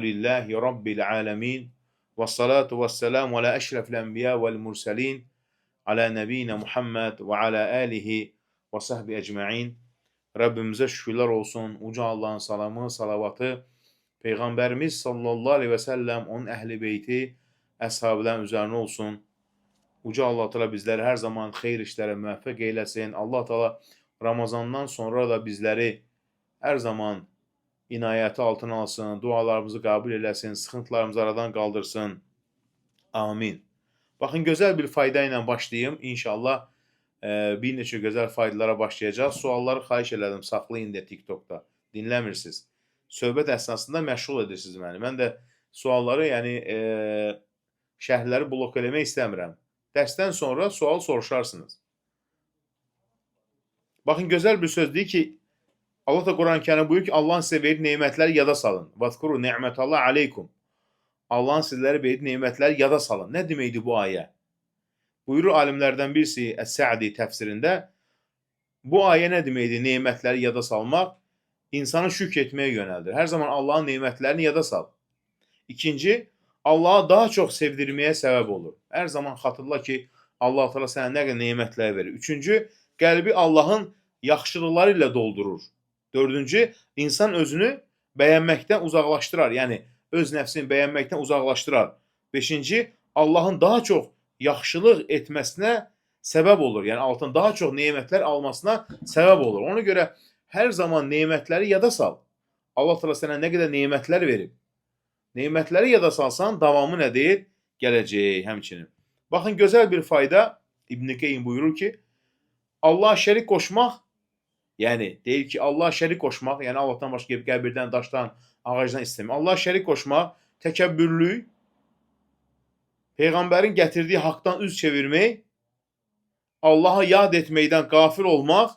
Lillahi Rabbil alemin. Və salatu və selamu ala eşrefil enbiya vel murselin ala nebiyina Muhammed və ala alihi və sahbi ecmain. Rabbimize şükürler olsun. Uca Allah'ın salamı, salavatı Peygamberimiz sallallahu aleyhi ve sellem, onun ehli beyti, əshabların üzerine olsun. Uca Allah Teala bizleri her zaman xeyir işlere müvəffəq eylesin. Allah Teala Ramazandan sonra da bizleri her zaman inayəti altına alsın, dualarımızı qəbul eləsin, sıxıntılarımızı aradan qaldırsın. Amin. Baxın, gözəl bir fayda ilə başlayım. İnşallah bir neçə gözəl faydalara başlayacağız. Sualları xahiş elədim, saxlayın deyə TikTokda. Dinləmirsiniz. Söhbət əsnasında məşğul edirsiniz məni. Mən də sualları, yəni şərhləri blok eləmək istəmirəm. Dərsdən sonra sual soruşarsınız. Baxın, gözəl bir söz deyir ki, Allah da Quran-ı Kərim buyurur ki, Allahın sizə verdiyi nemətləri yada salın. Vazkuru ni'metallah aleykum. Allahın sizlərə verdiyi nemətləri yada salın. Nə deməkdir bu ayə? Buyurur alimlərdən birisi Əs-Sa'di təfsirində, bu ayə nə deməkdir? Nemətləri yada salmaq insanı şükr etməyə yönəldir. Hər zaman Allahın nemətlərini yada sal. İkinci, Allah'a daha çox sevdirməyə səbəb olur. Hər zaman xatırla ki, Allah Teala sənə nə qədər nemətlər verir. Üçüncü, qəlbi Allahın yaxşılıqları ilə doldurur. Dördüncü, insan özünü bəyənməkdən uzaqlaşdırar. Yəni öz nəfsini bəyənməkdən uzaqlaşdırar. Beşinci, Allahın daha çox yaxşılıq etməsinə səbəb olur. Yəni altın daha çox nemətlər almasına səbəb olur. Ona görə hər zaman nemətləri yada sal. Allah Teala sənə nə qədər nemətlər verib. Nemətləri yada salsan, davamı nədir? Gələcək həmçinin. Baxın, gözəl bir fayda İbn Qeym buyurur ki, Allaha şərik qoşmaq, yəni deyir ki, Allaha şərik qoşmaq, yəni Allahdan başqa qəbirdən, daşdan, ağacdan istəmək. Allaha şərik qoşmaq, təkəbbürlük, peyğəmbərin gətirdiyi haqdan üz çevirmək, Allaha yad etməkdən qafil olmaq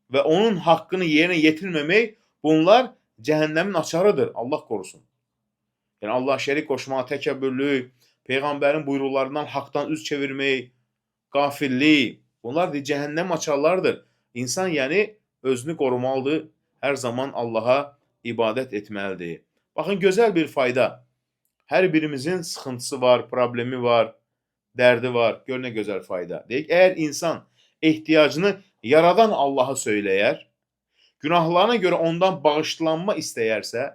və onun haqqını yerinə yetirməmək, bunlar cəhənnəmin açarıdır. Allah korusun. Yəni Allaha şərik qoşmaq, təkəbbürlük, peyğəmbərin buyruqlarından haqdan üz çevirmək, qafillik, bunlar da cəhənnəm açarlarıdır. İnsan yəni özünü qorumalıdır, hər zaman Allaha ibadət etməlidir. Baxın, gözəl bir fayda. Hər birimizin sıxıntısı var, problemi var, dərdi var. Gör nə gözəl fayda. Deyək, əgər insan ehtiyacını yaradan Allaha söyləyər, günahlarına görə ondan bağışlanma istəyərsə,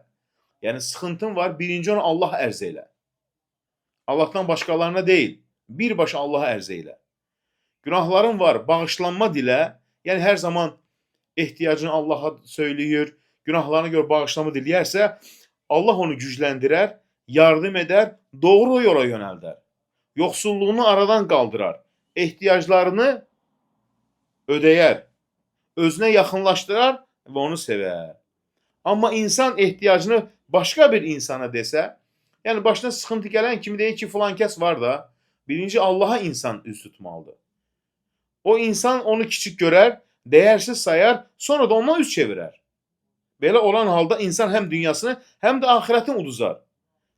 yəni sıxıntın var, birinci onu Allah ərz elə. Allahdan başqalarına deyil, birbaşa Allaha ərz elə. Günahların var, bağışlanma dilə, yəni hər zaman ehtiyacını Allaha söyləyir, günahlarına görə bağışlanma diləyərsə, Allah onu gücləndirər, yardım edər, doğru yola yönəldər. Yoxsulluğunu aradan qaldırar, ehtiyaclarını ödəyər, özünə yaxınlaşdırar və onu sevər. Amma insan ehtiyacını başqa bir insana desə, yəni başına sıxıntı gələn kimi deyir ki, filan kəs var da, birinci Allaha insan üz tutmalıdır. O insan onu kiçik görər, dəyərsiz sayar, sonra da ondan üz çevirər. Belə olan halda insan həm dünyasını, həm də axirətini uduzar.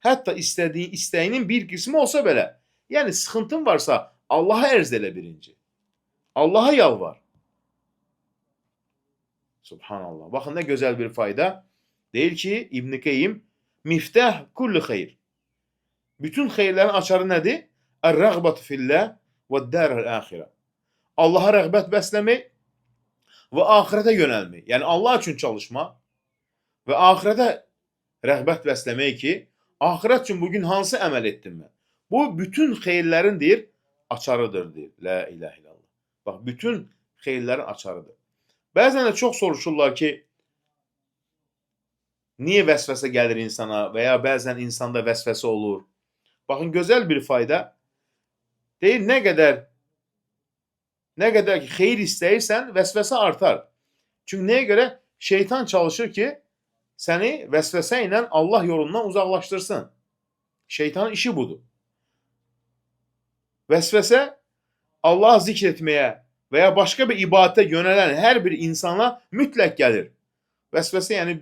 Hətta istədiyi istəyinin bir qismi olsa belə. Yəni sıxıntın varsa Allaha ərz elə birinci. Allaha yalvar. Subhanallah. Baxın nə gözəl bir fayda. Deyir ki, İbn Qeym, miftah kulli xeyr. Bütün xeyirlərin açarı nədir? Ər-rəğbətu fillah və dərəl axirə. Allaha rəğbət bəsləmək və axirətə yönəlmək. Yəni Allah üçün çalışma və axirətə rəğbət bəsləmək ki, axirət üçün bugün hansı əməl etdim mən? Bu bütün xeyirlərin deyir, açarıdır deyir. La ilahe illallah. Bax, bütün xeyirlərin açarıdır. Bəzən də çox soruşurlar ki, niyə vəsvəsə gəlir insana və ya bəzən insanda vəsvəsə olur. Baxın, gözəl bir fayda. Deyir, nə qədər ki xeyir istəyirsən, vəsvəsə artar. Çünki nəyə görə? Şeytan çalışır ki, səni vəsvəsə ilə Allah yolundan uzaqlaşdırsın. Şeytanın işi budur. Vəsvəsə Allahı zikr etməyə və ya başqa bir ibadətə yönələn hər bir insana mütləq gəlir. Vəsvəsə, yəni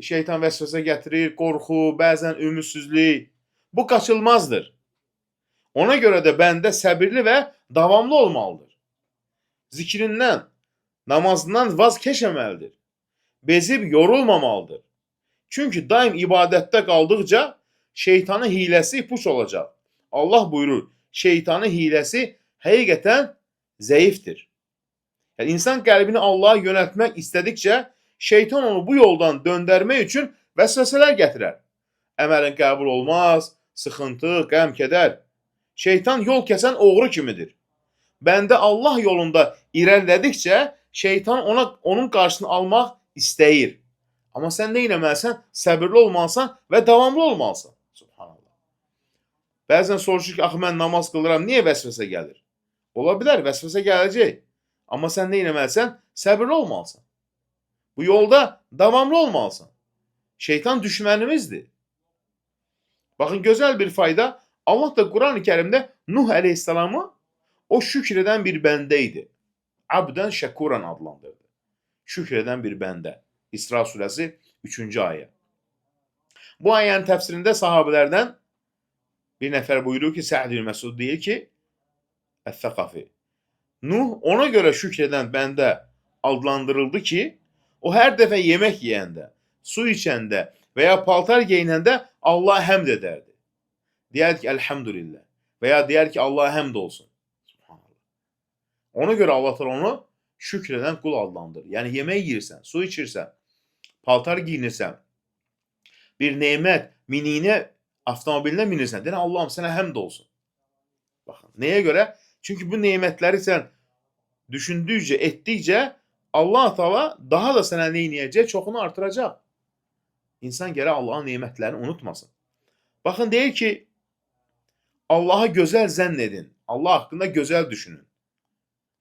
şeytan vəsvəsə gətirir, qorxu, bəzən ümidsizlik. Bu qaçılmazdır. Ona görə də bəndə səbirli və davamlı olmalıdır. Zikrindən, namazından vaz keçməməlidir. Bezib yorulmamalıdır. Çünki daim ibadətdə qaldıqca şeytanın hiləsi puç olacaq. Allah buyurur, şeytanın hiləsi həqiqətən zəifdir. Yəni insan qəlbini Allaha yönəltmək istədikcə şeytan onu bu yoldan döndərmək üçün vəsvəsələr gətirər. Əməlin qəbul olmaz, sıxıntı, qəm, kədər. Şeytan yol kəsən oğru kimidir. Bəndə Allah yolunda irəlilədikcə şeytan onun qarşısını almaq istəyir. Amma sən nə etməlisən? Səbirli olmalısan və davamlı olmalısan. Subhanallah. Bəzən soruşur ki, axı mən namaz qılıram, niyə vəsvəsə gəlir? Ola bilər, vəsvəsə gələcək. Amma sən nə etməlisən? Səbirli olmalısan. Bu yolda davamlı olmalısan. Şeytan düşmənimizdir. Baxın, gözəl bir fayda. Allah da Quran-ı Kərimdə Nuh əleyhissalamı o şükr edən bir bəndə idi. Abdən şəkuran adlandırdı. Şükr edən bir bəndə. İsra surəsi 3-cü ayə. Bu ayənin təfsirində sahabelərdən bir nəfər buyurur ki, Sə'd ibn Məsud deyir ki, Əs-Səqafi. Nuh ona görə şükr edən bəndə adlandırıldı ki, o hər dəfə yemək yeyəndə, su içəndə və ya paltar geyinəndə Allaha həmd edərdi. Deyərdi ki, Elhamdülillah. Və ya deyər ki, Allaha həmd olsun. Subhanallah. Ona görə Allah Teala onu şükr edən qul adlandırır. Yəni yemək yeyirsən, su içirsən, paltar giyinirsən, bir nemət, miniyinə, avtomobilinə minirsən, deyirsən Allahım sənə həmd olsun. Baxın, nəyə görə? Çünki bu nemətləri sən düşündükcə, etdikcə Allah Teala daha da sənə nə eləyəcək? Çoxunu artıracaq. İnsan gərək Allahın nemətlərini unutmasın. Baxın, deyir ki, Allaha gözəl zənn edin. Allah haqqında gözəl düşünün.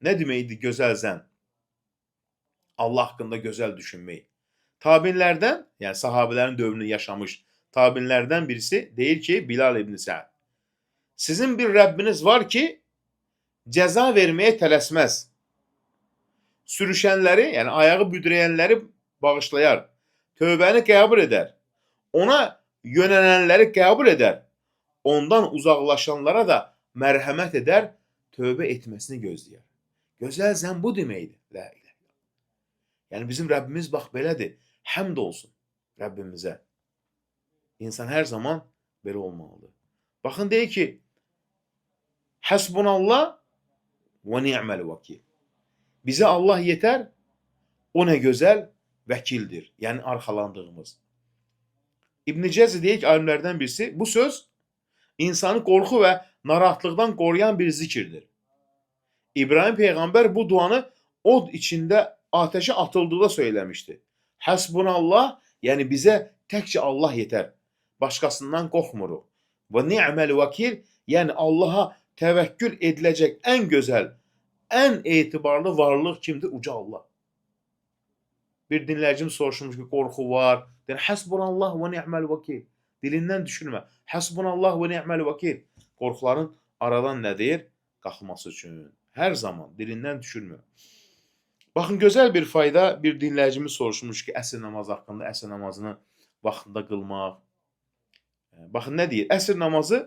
Nə deməkdir gözəl zənn? Allah haqqında gözəl düşünmək. Tabinlərdən, yəni sahabələrin dövrünü yaşamış tabinlərdən birisi deyir ki, Bilal ibn Səad. Sizin bir Rəbbiniz var ki, cəza verməyə tələsməz. Sürüşənləri, yəni ayağı büdrəyənləri bağışlayar. Tövbəni qəbul edər. Ona yönələnləri qəbul edər. Ondan uzaqlaşanlara da mərhəmət edər, tövbə etməsini gözləyər. Gözəl zənn bu deməkdir. La ilahe. Yəni bizim Rəbbimiz bax belədir. Həmd olsun Rəbbimizə. İnsan hər zaman belə olmalıdır. Baxın deyir ki, Həsbunallah və ni'məl vəkil. Bizə Allah yetər, o nə gözəl vəkildir. Yəni arxalandığımız. İbn Cəzi deyir ki, alimlərdən birisi, bu söz insanı qorxu və narahatlıqdan qoruyan bir zikirdir. İbrahim peyğəmbər bu duanı od içində ateşə atıldıqda söyləmişdi. Həsbunallah, yəni bizə təkcə Allah yetər. Başqasından qorxmuruq. Və ni'məl vəkil, yəni Allaha təvəkkül ediləcək ən gözəl, ən etibarlı varlıq kimdir? Uca Allah. Bir dinləyicim soruşmuş ki, qorxu var. Deyir, həsbunallah və ni'məl vəkil. Dilindən düşürmə. Həsbunallah və ni'məl vəkil. Qorxuların aradan nə deyir? Qalxması üçün. Hər zaman dilindən düşürmə. Baxın, gözəl bir fayda bir dinləyicimiz soruşmuş ki, əsr namazı haqqında, əsr namazını vaxtında qılmaq. Baxın, nə deyir? Əsr namazı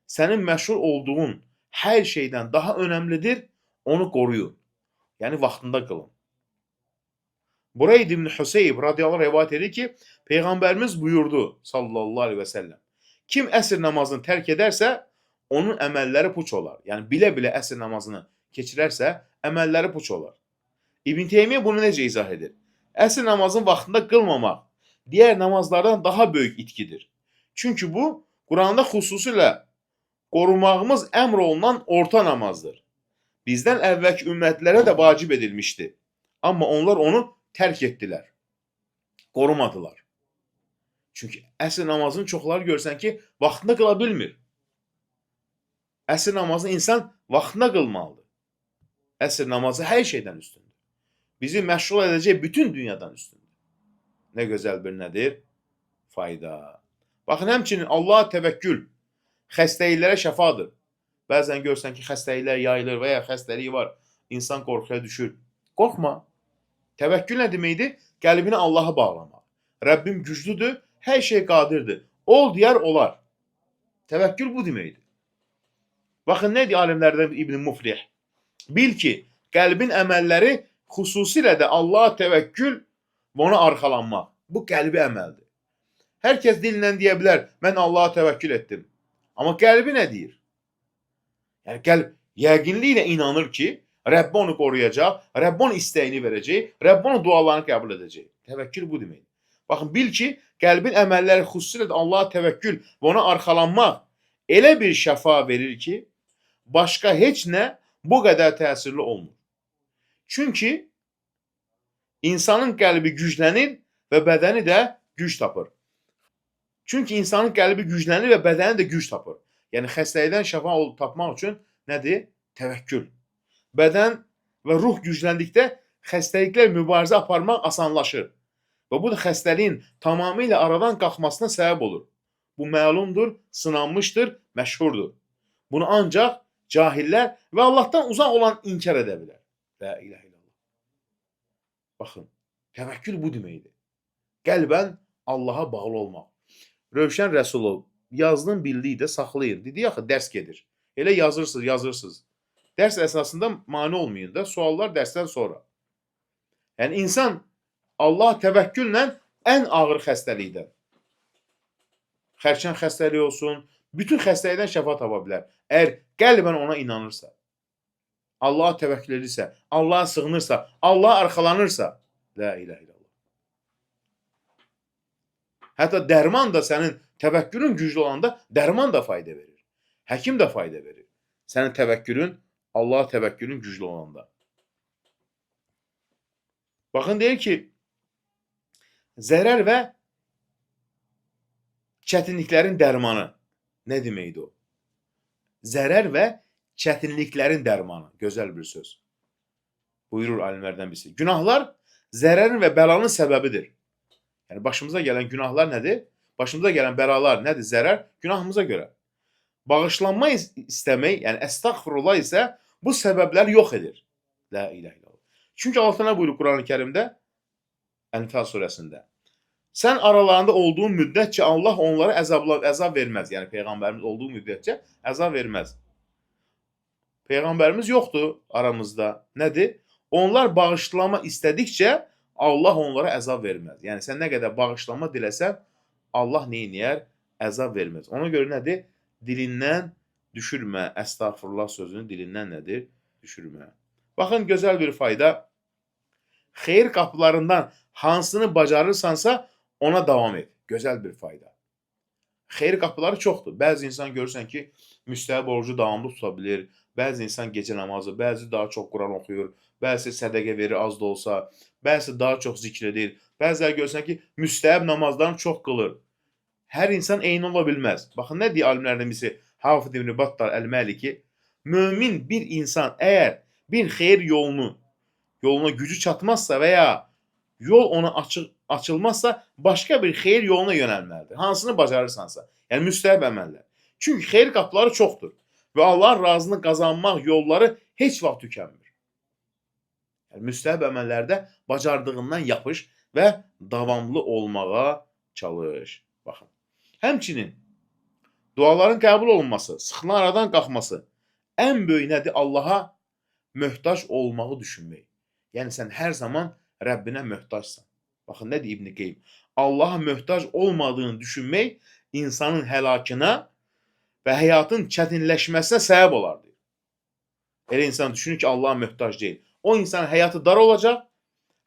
sənin məşğul olduğun hər şeydən daha önəmlidir, onu qoruyun. Yəni, vaxtında qılın. Burayd ibn Hüseyb radiyallahu anh rivayet edir ki, Peyğəmbərimiz buyurdu sallallahu aleyhi və səlləm. Kim əsr namazını tərk edərsə, onun əməlləri puç olar. Yəni, bilə-bilə əsr namazını keçirərsə, əməlləri puç olar. İbn Teymiyyə bunu necə izah edir? Əsr namazını vaxtında qılmamaq digər namazlardan daha böyük itkidir. Çünki bu, Quranda xüsusilə qorumağımız əmr olunan orta namazdır. Bizdən əvvəlki ümmətlərə də vacib edilmişdi. Amma onlar onu tərk etdilər. Qorumadılar. Çünki əsr namazını çoxları görsən ki, vaxtında qıla bilmir. Əsr namazını insan vaxtında qılmalıdır. Əsr namazı hər şeydən üstündür. Bizi məşğul edəcək bütün dünyadan üstündür. Nə gözəl bir nədir? Fayda. Baxın, həmçinin Allaha təvəkkül xəstəliklərə şəfadır. Bəzən görsən ki, xəstəliklər yayılır və ya xəstəlik var, insan qorxuya düşür. Qorxma. Təvəkkül nə deməkdir? Qəlbini Allaha bağlamaq. Rəbbim güclüdür, hər şey qadirdir. Ol deyər, olar. Təvəkkül bu deməkdir. Baxın, nə deyir alimlərdən İbn Muflih? Bil ki, qəlbin əməlləri xüsusilə də Allaha təvəkkül və ona arxalanmaq. Bu qəlbi əməldir. Hər kəs dillə deyə bilər, mən Allaha təvəkkül etdim. Amma qəlbi nə deyir? Yəni qəlb yəqinliklə inanır ki, Rəbbi onu qoruyacaq, Rəbbi onun istəyini verəcək, Rəbbi onun dualarını qəbul edəcək. Təvəkkül bu deməkdir. Baxın, bil ki, qəlbin əməlləri, xüsusilə də Allaha təvəkkül və ona arxalanmaq elə bir şəfa verir ki, başqa heç nə bu qədər təsirli olmur. Çünki insanın qəlbi güclənir və bədəni də güc tapır. Çünki insanın qəlbi güclənir və bədəni də güc tapır. Yəni xəstəlikdən şəfa tapmaq üçün nədir? Təvəkkül. Bədən və ruh gücləndikdə xəstəliklər mübarizə aparmaq asanlaşır. Və bu da xəstəliyin tamamilə aradan qalxmasına səbəb olur. Bu məlumdur, sınanmışdır, məşhurdur. Bunu ancaq cahillər və Allahdan uzaq olan inkar edə bilər. La ilahe illallah. Baxın, təvəkkül bu deməkdir. Qəlbən Allaha bağlı olmaq. Rövşən Rəsulov yazdığın bildiyi də saxlayın. Dedi axı dərs gedir. Elə yazırsınız, yazırsınız. Dərs əsasında mane olmayın da, suallar dərsdən sonra. Yəni insan Allah təvəkküllə ən ağır xəstəlikdən, xərçəng xəstəliyi olsun, bütün xəstəlikdən şəfa tapa bilər. Əgər qəlbən ona inanırsa, Allaha təvəkkül edirsə, Allaha sığınırsa, Allaha arxalanırsa, la ilahe illallah. Hətta dərman da sənin təvəkkülün güclü olanda dərman da fayda verir. Həkim də fayda verir. Sənin təvəkkülün, Allaha təvəkkülün güclü olanda. Baxın deyir ki, zərər və çətinliklərin dərmanı. Nə deməkdir o? Zərər və çətinliklərin dərmanı. Gözəl bir söz. Buyurur alimlərdən birisi. Günahlar zərərin və bəlanın səbəbidir. Yəni başımıza gələn günahlar nədir? Başımıza gələn bəlalar nədir? Zərər günahımıza görə. Bağışlanma istəmək, yəni əstəğfirullah isə bu səbəbləri yox edir. La ilahe illallah. Çünki Allah Teala buyurur Quran-ı Kərimdə Ənfal surəsində. Sən aralarında olduğun müddətcə Allah onlara əzab verməz. Yəni peyğəmbərimiz olduğu müddətcə əzab verməz. Peyğəmbərimiz yoxdur aramızda. Nədir? Onlar bağışlama istədikcə Allah onlara əzab verməz. Yəni sən nə qədər bağışlama diləsən, Allah nə eləyər? Əzab verməz. Ona görə nədir? Dilindən düşürmə. Əstəğfurullah sözünü dilindən nədir? Düşürmə. Baxın, gözəl bir fayda. Xeyir qapılarından hansını bacarırsansa ona davam et. Gözəl bir fayda. Xeyir qapıları çoxdur. Bəzi insan görürsən ki, müstəhəb orucu davamlı tuta bilir. Bəzi insan gecə namazı, bəzi daha çox Quran oxuyur, bəzisi sədəqə verir az da olsa, bəzisi daha çox zikr edir. Bəziləri görürsən ki, müstəhəb namazlarını çox qılır. Hər insan eyni ola bilməz. Baxın, nə deyir alimlərdən birisi Hafid İbn Battal Əl-Məliki? Mömin bir insan əgər bir xeyir yoluna gücü çatmazsa və ya yol ona açılmazsa başqa bir xeyir yoluna yönəlməlidir. Hansını bacarırsansa. Yəni müstəhəb əməllər. Çünki xeyir qapıları çoxdur və Allahın razılığını qazanmaq yolları heç vaxt tükənmir. Yəni müstəhəb əməllərdə bacardığından yapış və davamlı olmağa çalış. Baxın. Həmçinin duaların qəbul olunması, sıxıntının aradan qalxması ən böyük nədir? Allaha möhtac olmağı düşünmək. Yəni sən hər zaman Rəbbinə möhtacsan. Baxın, nə deyir İbn Qeym? Allaha möhtac olmadığını düşünmək insanın həlakına və həyatın çətinləşməsinə səbəb olar deyir. Elə insan düşünür ki, Allaha möhtac deyil. O insanın həyatı dar olacaq,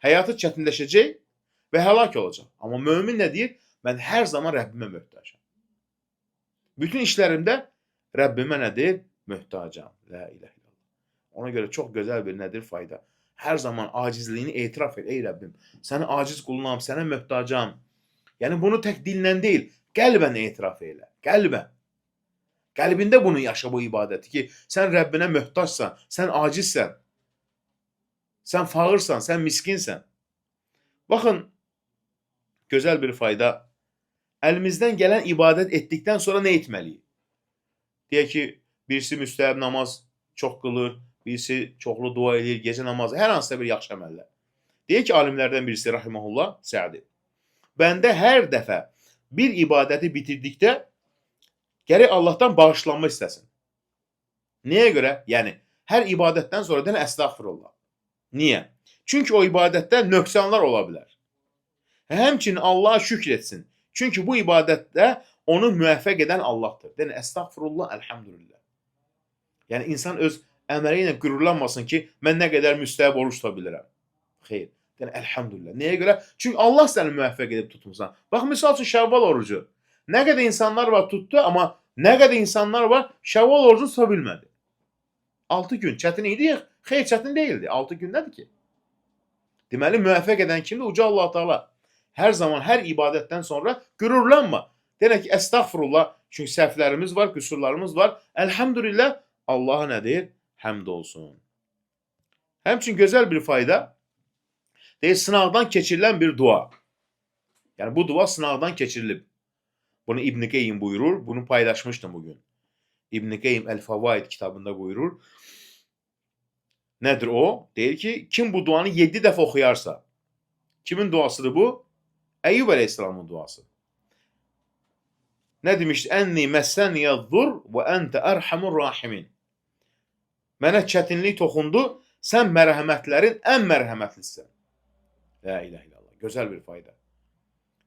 həyatı çətinləşəcək və həlak olacaq. Amma mömin nə deyir? Mən hər zaman Rəbbimə möhtacam. Bütün işlərimdə Rəbbimə nədir? Möhtacam. La ilahe illallah. Ona görə çox gözəl bir nədir? Fayda. Hər zaman acizliyini etiraf et. Ey Rəbbim, səni aciz qulunam, sənə möhtacam. Yəni bunu tək dillə deyil, qəlbən etiraf elə. Qəlbən. Qəlbində bunu yaşa bu ibadəti ki, sən Rəbbinə möhtacsan, sən acizsən. Sən fağırsan, sən miskinsən. Baxın, gözəl bir fayda. Əlimizdən gələn ibadət etdikdən sonra nə etməliyik? Deyək ki, birisi müstəhəb namaz çox qılır, birisi çoxlu dua edir, gecə namazı, hər hansısa bir yaxşı əməllər. Deyir ki, alimlərdən birisi rahimehullah Sədi. Bəndə hər dəfə bir ibadəti bitirdikdə gərək Allahdan bağışlanma istəsin. Niyə görə? Yəni hər ibadətdən sonra denə əstəğfirullah. Niyə? Çünki o ibadətdə nöqsanlar ola bilər. Həmçinin Allaha şükr etsin. Çünki bu ibadətdə onu müvəffəq edən Allahdır. Yəni, əstəğfirullah, əlhamdülillah. Yəni, insan öz əməli ilə qürurlanmasın ki, mən nə qədər müstəhəb oruç tuta bilirəm. Xeyr. Yəni, əlhamdülillah. Nəyə görə? Çünki Allah səni müvəffəq edib tutmusan. Bax, misal üçün, Şəvval orucu. Nə qədər insanlar var tutdu, amma nə qədər insanlar var Şəvval orucunu tuta bilmədi. 6 gün çətin idi? Xeyr, çətin deyildi. 6 gün nədir ki? Deməli, müvəffəq edən kimdir? Uca Allah Teala. Hər zaman, hər ibadətdən sonra qürurlanma. Deyək ki, əstəğfurullah. Çünki səhvlərimiz var, qüsurlarımız var. Əlhamdülillah, Allaha nədir? Həmd olsun. Həmçinin gözəl bir fayda, deyir, sınaqdan keçirilən bir dua. Yəni, bu dua sınaqdan keçirilib. Bunu İbn-i Qeyyim buyurur. Bunu paylaşmışdım bugün. İbn-i Qeyyim El-Favaid kitabında buyurur. Nədir o? Deyir ki, kim bu duanı 7 dəfə oxuyarsa, kimin duasıdır bu? Əyyub əleyhissalamın duası. Nə demişdi? Ənni məssəniyyə zur və əntə ərhamur rahimin. Mənə çətinlik toxundu, sən mərhəmətlərin ən mərhəmətlisən. La ilahe illallah. Gözəl bir fayda.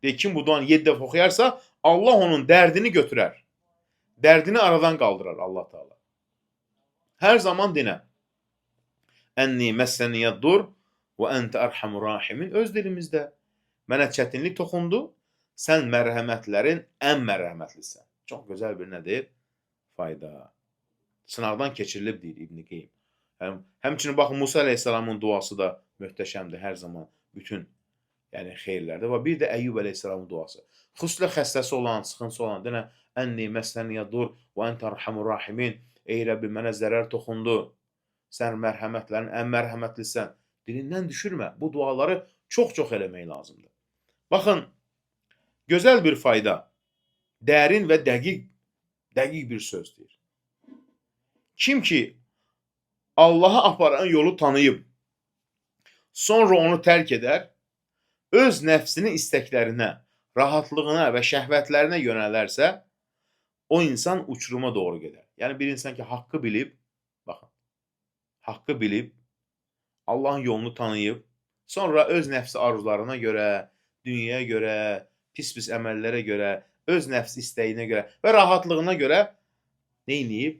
Deyir, kim bu duanı 7 dəfə oxuyarsa, Allah onun dərdini götürər. Dərdini aradan qaldırar Allah Teala. Hər zaman dinə. Ənni məssəniyyə dur və əntə ərhamur rahimin. Öz dilimizdə. Mənə çətinlik toxundu, sən mərhəmətlərin ən mərhəmətlisən. Çox gözəl bir nədir? Fayda. Sınaqdan keçirilib, deyir İbn-i Qeyyim. Həmçinin baxın, Musa əleyhissalamın duası da möhtəşəmdir hər zaman bütün yəni xeyirlərdə. Və bir də Əyyub əleyhissalamın duası. Xüsusilə xəstəsi olan, sıxıntısı olan, denə, ənni məssəniyyə dur və əntə ərhamur rahimin. Ey Rəbbim, mənə zərər toxundu. Sən mərhəmətlərin ən mərhəmətlisən. Dilindən düşürmə. Bu duaları çox-çox eləmək lazımdır. Baxın, gözəl bir fayda, dərin və dəqiq bir söz deyir. Kim ki Allaha aparan yolu tanıyıb, sonra onu tərk edər, öz nəfsinin istəklərinə, rahatlığına və şəhvətlərinə yönələrsə, o insan uçuruma doğru gedər. Yəni, bir insan ki, haqqı bilib, baxın, haqqı bilib, Allahın yolunu tanıyıb, sonra öz nəfsi arzularına görə, dünyaya görə, pis-pis əməllərə görə, öz nəfsi istəyinə görə və rahatlığına görə neyniyib?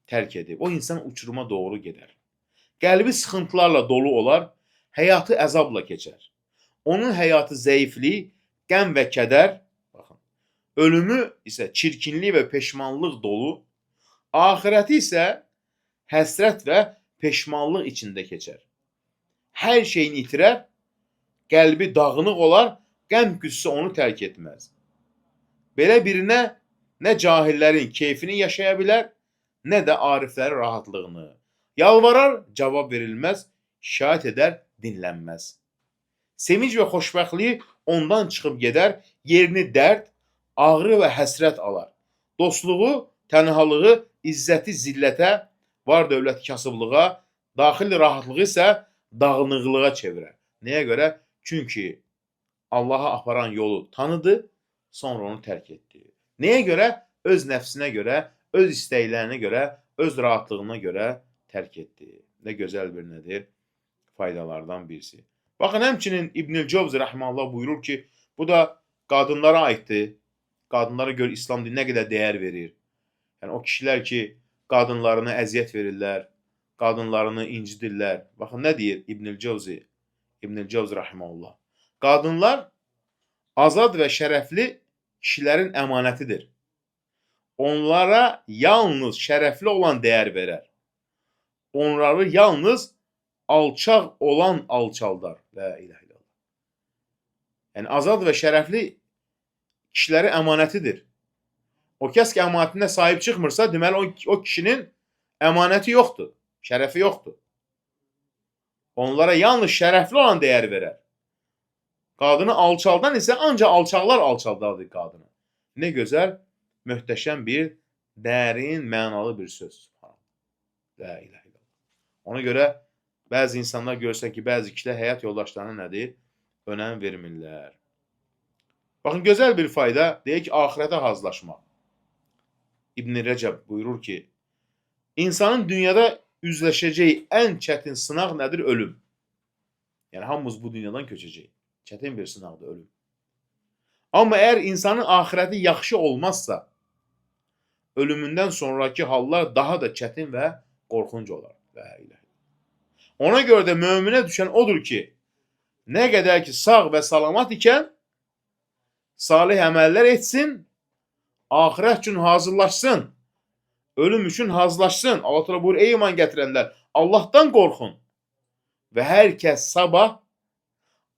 Tərk edib. O insan uçuruma doğru gedər. Qəlbi sıxıntılarla dolu olar, həyatı əzabla keçər. Onun həyatı zəiflik, qəm və kədər, baxın, ölümü isə çirkinlik və peşmanlıq dolu, axirəti isə həsrət və peşmanlıq içində keçər. Hər şeyini itirər, qəlbi dağınıq olar, qəm qüssə onu tərk etməz. Belə birinə nə cahillərin keyfini yaşaya bilər, nə də ariflərin rahatlığını. Yalvarar, cavab verilməz, şikayət edər, dinlənməz. Sevinc və xoşbəxtliyi ondan çıxıb gedər, yerini dərd, ağrı və həsrət alar. Dostluğu, tənhalığı, izzəti zillətə, var dövləti kasıblığa, daxili rahatlığı isə dağınıqlığa çevirər. Nəyə görə? Çünki Allaha aparan yolu tanıdı, sonra onu tərk etdi. Nəyə görə? Öz nəfsinə görə, öz istəklərinə görə, öz rahatlığına görə tərk etdi. Nə gözəl bir nədir? Faydalardan birisi. Baxın, həmçinin İbnül Covzi rəhməllah buyurur ki, bu da qadınlara aiddir. Qadınlara görə İslam dini nə qədər dəyər verir. Yəni, o kişilər ki, qadınlarına əziyyət verirlər, qadınlarını incidirlər. Baxın, nə deyir İbnül Covzi? İbnül Covzi rəhməllah. Qadınlar azad və şərəfli kişilərin əmanətidir. Onlara yalnız şərəfli olan dəyər verər. Onları yalnız alçaq olan alçaldar. La ilahe illallah. Yəni, azad və şərəfli kişilərin əmanətidir. O kəs ki, əmanətinə sahib çıxmırsa, deməli, o kişinin əmanəti yoxdur, şərəfi yoxdur. Onlara yalnız şərəfli olan dəyər verər. Qadını alçaldan isə ancaq alçaqlar alçaldardır qadını. Nə gözəl, möhtəşəm bir, dərin, mənalı bir söz. La ilahe illallah. Ona görə bəzi insanlar görsən ki, bəzi kişilər həyat yoldaşlarına nədir? Önəm vermirlər. Baxın, gözəl bir fayda, deyir ki, axirətə hazırlaşmaq. İbn-i Rəcəb buyurur ki, insanın dünyada üzləşəcəyi ən çətin sınaq nədir? Ölüm. Yəni, hamımız bu dünyadan köçəcəyik. Çətin bir sınaqdır ölüm. Amma əgər insanın axirəti yaxşı olmazsa, ölümündən sonraki hallar daha da çətin və qorxunc olar. La ilahe. Ona görə də möminə düşən odur ki, nə qədər ki sağ və salamat ikən salih əməllər etsin, axirət üçün hazırlaşsın, ölüm üçün hazırlaşsın. Allah Teala buyurur, ey iman gətirənlər, Allahdan qorxun. Və hər kəs sabah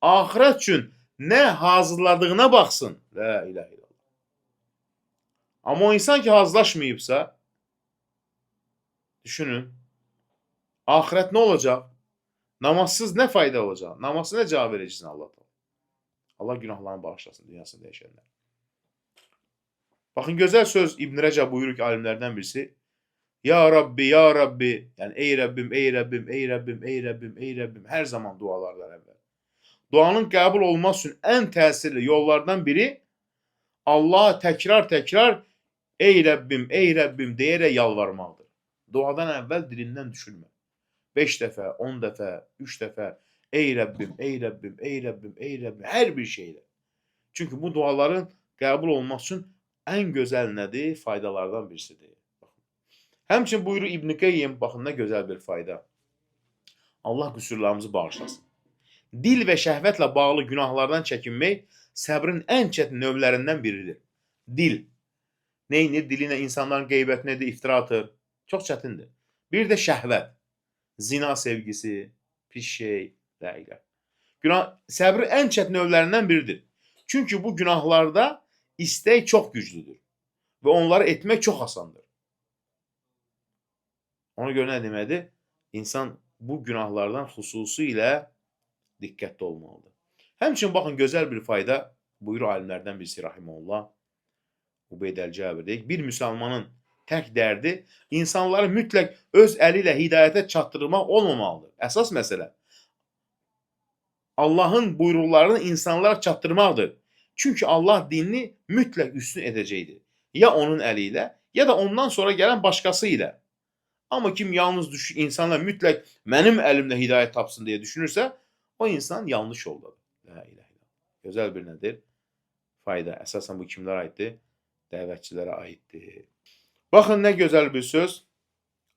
axirət üçün nə hazırladığına baxsın. La ilahe illallah. Amma o insan ki hazırlaşmayıbsa, düşünün, axirət nə olacaq? Namazsız nə fayda olacaq? Namazsız nə cavab verəcəksin Allah'a? Allah günahlarını bağışlasın dünyasında yaşayanlar. Baxın, gözəl söz İbn Rəcəb buyurur ki, alimlərdən birisi, Ya Rabbi, Ya Rabbi, yəni ey Rəbbim, ey Rəbbim, ey Rəbbim, ey Rəbbim, ey Rəbbim, hər zaman dualardan əvvəl. Duanın qəbul olması üçün ən təsirli yollardan biri Allaha təkrar-təkrar ey Rəbbim, ey Rəbbim deyərək yalvarmaqdır. Duadan əvvəl dilindən düşürmə. 5 dəfə, 10 dəfə, 3 dəfə ey Rəbbim, ey Rəbbim, ey Rəbbim, ey Rəbbim, hər bir şeylə. Çünki bu duaların qəbul olması üçün ən gözəl nədir? Faydalardan birisidir. Baxın. Həmçinin buyurur İbn Qeyyim, baxın nə gözəl bir fayda. Allah qüsurlarımızı bağışlasın. Dil və şəhvətlə bağlı günahlardan çəkinmək səbrin ən çətin növlərindən biridir. Dil. Neyini? Dili ilə insanların qeybətini edir, iftira atır. Çox çətindir. Bir də şəhvət. Zina sevgisi, pis şey, la ilə. Günah, səbrin ən çətin növlərindən biridir. Çünki bu günahlarda istək çox güclüdür və onları etmək çox asandır. Ona görə nə deməkdir? İnsan bu günahlardan xüsusilə diqqətli olmalıdır. Həmçinin baxın gözəl bir fayda buyurur alimlərdən birisi rahimehullah Ubeyd əl-Cabir deyir ki, bir müsəlmanın tək dərdi insanları mütləq öz əli ilə hidayətə çatdırmaq olmamalıdır. Əsas məsələ Allahın buyruqlarını insanlara çatdırmaqdır. Çünki Allah dinini mütləq üstün edəcəkdir. Ya onun əli ilə, ya da ondan sonra gələn başqası ilə. Amma kim yalnız insanlar mütləq mənim əlimlə hidayət tapsın deyə düşünürsə, o insan yanlış yoldadır. La ilahe illallah. Gözəl bir nədir? Fayda. Əsasən bu kimlərə aiddir? Dəvətçilərə aiddir. Baxın nə gözəl bir söz.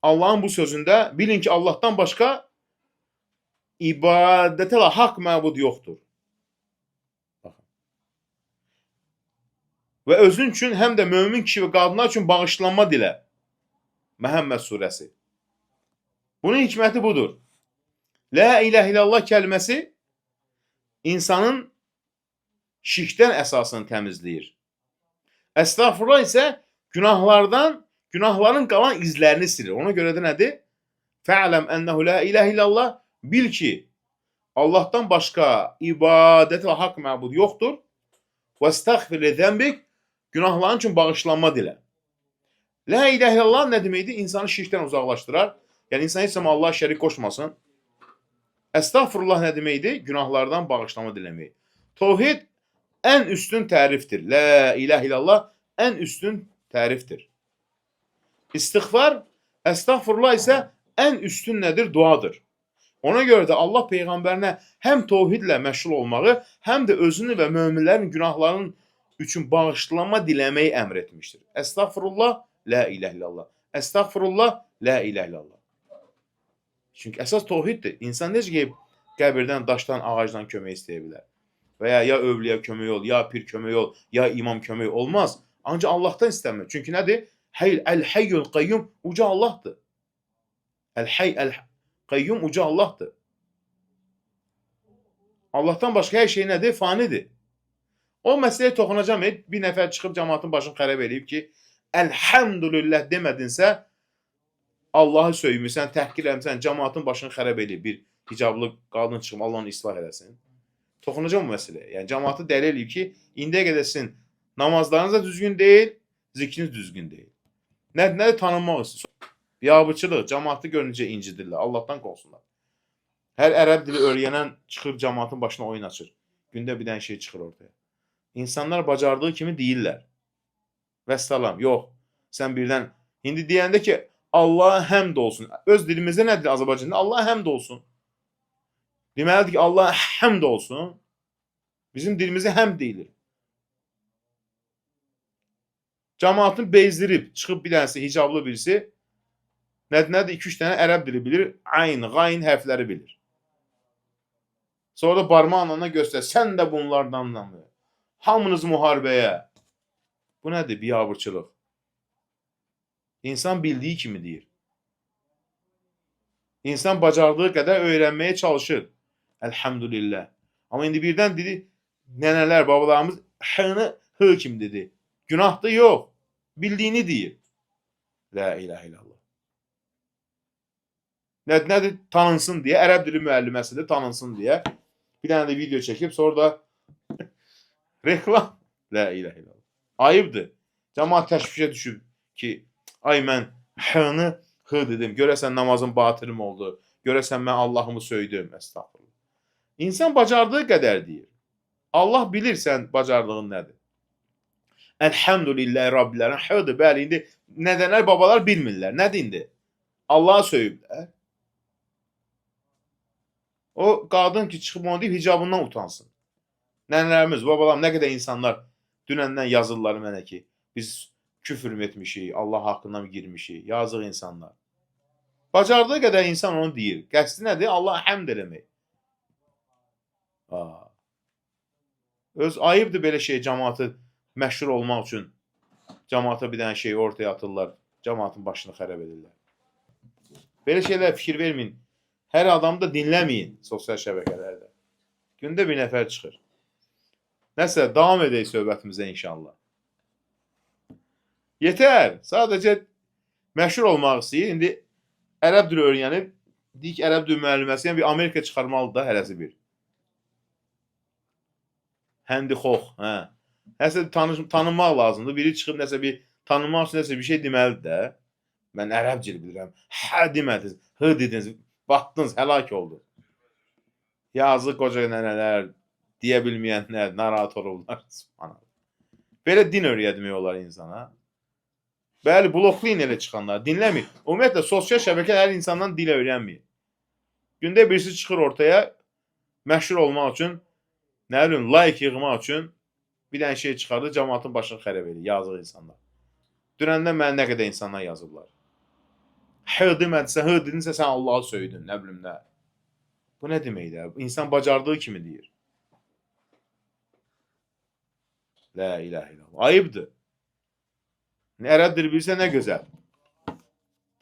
Allahın bu sözündə bilin ki, Allahdan başqa ibadətə haqq məbud yoxdur. Baxın. Və özün üçün həm də mömin kişi və qadınlar üçün bağışlanma dilə. Məhəmməd surəsi. Bunun hikməti budur. La ilahe illallah kəlməsi insanın şirkdən əsasını təmizləyir. Əstəğfurullah isə günahların qalan izlərini silir. Ona görə də nədir? Fə'ləm ənəhu la ilahe illallah. Bil ki, Allahdan başqa ibadətə və haqq məbud yoxdur. Və estəğfir li zənbik. Günahların üçün bağışlanma dilə. La ilahe illallah nə deməkdir? İnsanı şirkdən uzaqlaşdırar. Yəni insan heç zaman Allaha şərik qoşmasın. Əstəğfurullah nə deməkdir? Günahlardan bağışlama diləmək. Təvhid ən üstün tərifdir. La ilahe illallah ən üstün tərifdir. İstiğfar, əstəğfurullah isə ən üstün nədir? Duadır. Ona görə də Allah peyğəmbərinə həm təvhidlə məşğul olmağı, həm də özünü və möminlərin günahlarının üçün bağışlanma diləməyi əmr etmişdir. Əstəğfurullah, la ilahe illallah. Əstəğfurullah, la ilahe illallah. Çünki əsas təvhiddir. İnsan necə gəlib qəbirdən, daşdan, ağacdan kömək istəyə bilər? Və ya övliya kömək ol, ya pir kömək ol, ya imam kömək olmaz. Ancaq Allahdan istəmir. Çünki nədir? Hey, El-Hayyul Qayyum uca Allahdır. El-Hayy El-Qayyum uca Allahdır. Allahdan başqa hər şey nədir? Fanidir. O məsələyə toxunacağam. Bir nəfər çıxıb cəmaatın başını xərab eləyib ki, Elhamdülillah demədinsə, Allahı söymüsən, təhqir eləmisən, cəmaatın başını xərab eləyib bir hicablı qadın çıxıb Allah onu islah eləsin. Toxunacağam bu məsələyə. Yəni cəmaatı dəli eləyib ki, indiyə qədər sizin namazlarınız da düzgün deyil, zikriniz düzgün deyil. Nədir tanınmaq istəyir? Biabırçılıq, cəmaatı gör necə incidirlər. Allahdan qorxsunlar. Hər ərəb dili öyrənən çıxır cəmaatın başına oyun açır. Gündə bir dənə şey çıxır ortaya. İnsanlar bacardığı kimi deyirlər. Vəssalam. Yox. Sən birdən indi deyəndə ki, Allaha həmd olsun. Öz dilimizdə nədir Azərbaycanda? Allaha həmd olsun. Deməlidir ki, Allaha həmd olsun. Bizim dilimizdə həmd deyilir. Cəmaatını bezdirib, çıxıb bir dənəsi hicablı birisi, nədir 2-3 dənə ərəb dili bilir, ayn, qayn hərfləri bilir. Sonra da barmaqla göstər, sən də bunlardan. Hamınız müharibəyə. Bu nədir? Biabırçılıq. İnsan bildiyi kimi deyir. İnsan bacardığı qədər öyrənməyə çalışır. Elhamdülillah. Amma indi birdən dedi, nənələr, babalarımız h-nı h kimi dedi. Günahdır yox. Bildiyini deyir. La ilahe illallah. Nədir? Tanınsın deyə, ərəb dili müəlliməsidir, tanınsın deyə. Bir dənə də video çəkib, sonra da reklam. La ilahe illallah. Ayıbdır. Cəmaat təşvişə düşüb ki, ay mən h-nı h dedim. Görəsən namazım batilim oldu. Görəsən mən Allahımı söydüm. Əstəğfurullah. İnsan bacardığı qədər deyir. Allah bilir sən bacardığın nədir. Elhamdülillahi Rabbilərin h-dır. Bəli, indi nədənlər babalar bilmirlər. Nədir indi? Allahı söyüblər. O qadın ki çıxıb onu deyib hicabından utansın. Nənələrimiz, babalarım, nə qədər insanlar dünəndən yazırlar mənə ki, biz küfür mü etmişik, Allah haqqına mı girmişik? Yazıq insanlar. Bacardığı qədər insan onu deyir. Qəsdi nədir? Allah həmd eləmək. Aa. Öz ayıbdır belə şey cəmaatı məşhur olmaq üçün cəmaata bir dənə şey ortaya atırlar. Cəmaatın başını xərab edirlər. Belə şeylər fikir verməyin. Hər adamı da dinləməyin sosial şəbəkələrdə. Gündə bir nəfər çıxır. Nəsə, davam edək söhbətimizə inşallah. Yetər. Sadəcə məşhur olmaq istəyir. İndi ərəb dili öyrənib, deyir ki, ərəb dili müəlliməsi, yəni bir Amerika çıxarmalıdır da hərəsi bir. Həndixox, hə. Nəsə tanınmaq lazımdır. Biri çıxıb nəsə bir tanınmaq üçün nəsə bir şey deməlidir də. Mən ərəb dili bilirəm. Hə demədiniz, hı dediniz, batdınız, həlak oldu. Yazıq qoca nənələr, deyə bilməyənlər, narahat olurlar. Subhanallah. Belə din öyrətmək olar insana. Bəli, bloklayın elə çıxanlar. Dinləmir. Ümumiyyətlə, sosial şəbəkə hər insandan dil öyrənmir. Gündə birisi çıxır ortaya, məşhur olmaq üçün, nə bilim, like yığmaq üçün bir dənə şey çıxardır, cəmaatın başını xərab edir, yazıq insanlar. Dünəndən mənə nə qədər insanlar yazıblar. H demədisə, h dedinsə sən Allahı söydün, nə bilim nə. Bu nə deməkdir? İnsan bacardığı kimi deyir. La ilahe illallah. Ayıbdır. Ərəb dili bilsə nə gözəl.